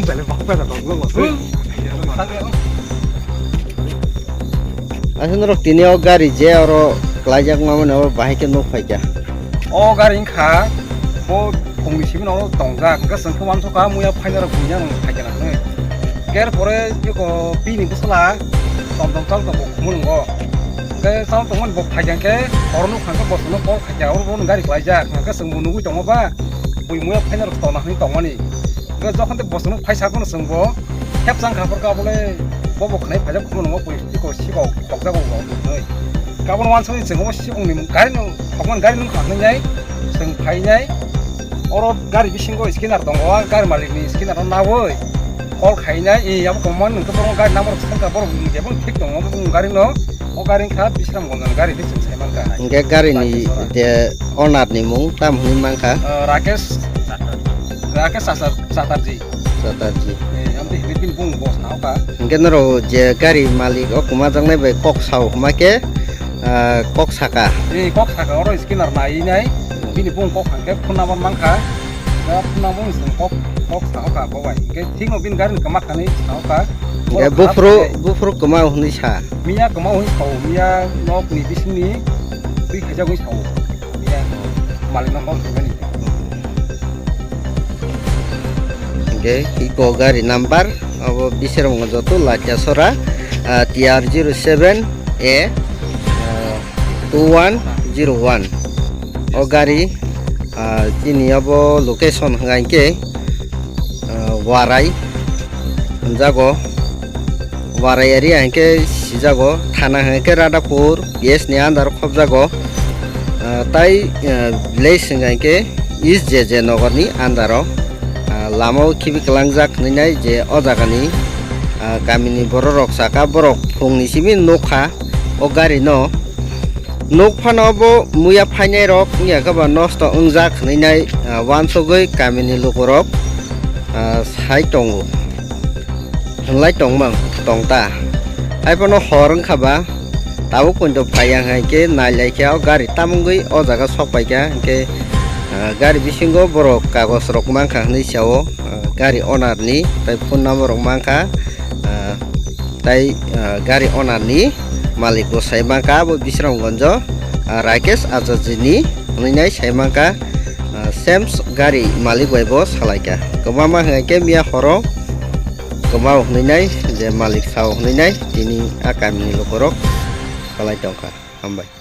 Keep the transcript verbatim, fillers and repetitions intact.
Aswk norok tini o gari je oro klaijak mamani oro bahai khe nuk phaikha. O gari wngkha bo khungni simi oro tongjak, hwnkhe chwng khe uansukha muya phaina rok buina rok phaikha nang hinwi. Ger pore eko bini bwsla tom tom chal tongo khumulwngo. Hwnkhe chal tongmani bo phaikha hwnkhe oro nukha hwnkhe bo chwngno call khaikha, oro bo gari klaijak, hwnkhe chwngbo nugwi tongo ba bui muya phaina rok tona hinwi tongmani. Hwnkhe jokhon tei bo chwngno phai sakhno chwngbo Khepchang kha phor ka bole bo bo khwnai phaijak khumulwngo pui iko sikok khokjago bo hinwi. Kabon wansukni chwng obo sikokni gari no khokmani gari nung kha hinwi chwng phainai. Oro gari bisingo scanner tongo, o gari malikni scanner no nawi call khainai, e abo kwbangma nung khe borok gari number swngkha borok ni kebo thik tongo, bo gari no o gari wngkha Bisramganj ni gari hinwi chwng sai mankha. Hwnkhe gari ni je owner ni mung tamo hinwi mankha? Ah, Rakesh, Rakesh Chata-, Chatterjee. Chatterjee. Eh, amtwi hinwi bini bung bo sao kha. Hwnkhe norok je gari malik o kwmajaknai bai kok sao hwnkhe, ah, kok saka. Eh, kok saka, oro scanner nai nai. Bini bung kok hwnkhe phone number mankha. Ya phone number ni song kok, kok sao kha bo bai. Hwnkhe thikno bini gari ni kwma khanwi sao kha. Hwnkhe borok buphuru, khap khe buphuru kwma hwnwi sa. Miya kwma hwnwi sao, miya nok ni bisingni twi khaijak hwnwi sao. Miya malik no call khaimani. Hwnkhe iko gari number abo Bisramganj joto Lachasora, ah, T R zero seven A, ah, two one zero one. O gari, ah, chini abo location hwnkha hinkhe, ah, Warai hwnjago. Warai area hinkhe sijago, thana hinkhe Radhapur P S ni under o khobjago. Ah, tai, ah, village hwnkha hinkhe East J J Nogor ni under o. Ah, lama o khibi kwlangjak hinwi nai je o jaga ni, ah, kami ni borok rok saka borok phung ni simi nukha o gari no. Nuk phano bo muya phainai rok wngya khe ba nosto wngjak hinwi nai, ah, uansugwi kami ni lukurok, ah, sai tongo, hwnlai tongmang tongta. Hai phano hor wngkha ba tabuk poito phaiya hai khe nai lai khe o gari tamungwi o jaga sok paikha hinkhe, ah, gari bisingo borok kagoj rok mankha hinwi sao, ah, gari owner ni tai phone number rok mankha, ah, tai, ah, gari owner ni malik bo sai mankha abo Bisramganj o, ah, Rakesh Achaji ni hwnwi nai sai mankha, ah, same gari malik bai bo salaikha. Kwbangma hwnkhe miya horo kwmao hwnwi nai je malik sao hwnwi nai tini a kami ni lukurok salai tongkha. Hambai.